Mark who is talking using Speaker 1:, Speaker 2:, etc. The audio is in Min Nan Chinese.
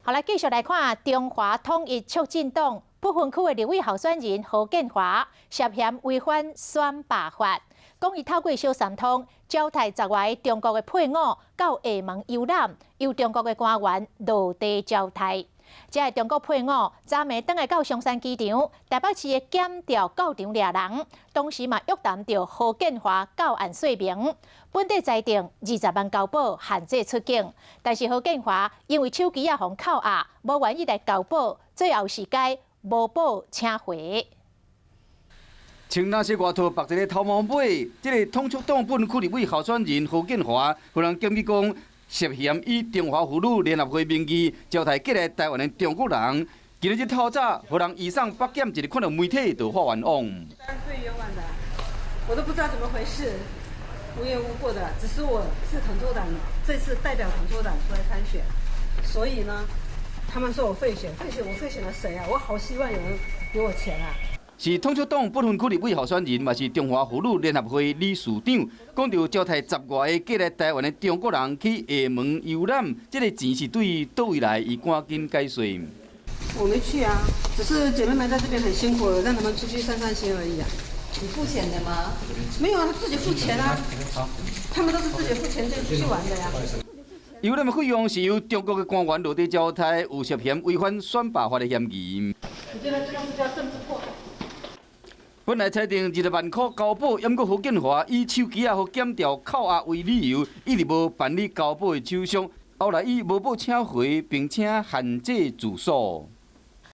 Speaker 1: 好來，繼續來看中華統一促進黨不分區的立委候選人何建華涉嫌違反選罷法，講伊透過小三通招刣十外个中國的配偶到廈門遊覽，由中國的官員落地招刣。這个中國配偶昨暝轉來到松山機場，台北市的檢調到場掠人，當時嘛約談著何建華到案說明，本底裁定二十萬交保限制出境，但是何建華因為手機仔予扣押，無願意來交保，最後是改無保請回。
Speaker 2: 穿藍色外套，縛一个頭毛尾，這个統促黨不分區立委候選人何建華，予人檢舉講涉嫌以中華婦女聯合會名義招刣過來台灣的中國人。今日透早，予人移送北檢，一看到媒體就發冤枉。
Speaker 3: 當然最冤枉的，我都不知道怎麼回事，無緣無故的，只是我是統促黨，這次代表統促黨出來參選，所以呢，他們說我賄選，賄選我賄選了誰啊？我好希望有人給我錢啊！
Speaker 2: 是統促黨不分區立委候選人，嘛是中華婦女聯合會理事長，講著招刣十外個過來台灣的中國人去廈門遊覽，這个錢是對佗位來，伊趕緊解說。
Speaker 3: 我沒去啊，只是姐妹們在這邊很辛苦，讓他們出去散散心而已啊。
Speaker 4: 你付錢的嗎？
Speaker 3: 沒有啊，他自己付錢啊。他們都是自己付錢就去玩的呀。
Speaker 2: 遊覽的費用是由中國的官員落地招刣，有涉嫌違反選罷法的嫌疑。
Speaker 3: 你覺得這個是叫政治迫害？
Speaker 2: 本來裁定二十萬箍交保，毋過何建華以手機仔予檢調扣押為理由，一直無辦理交保的手續。後來以無保請回，並且限制住所。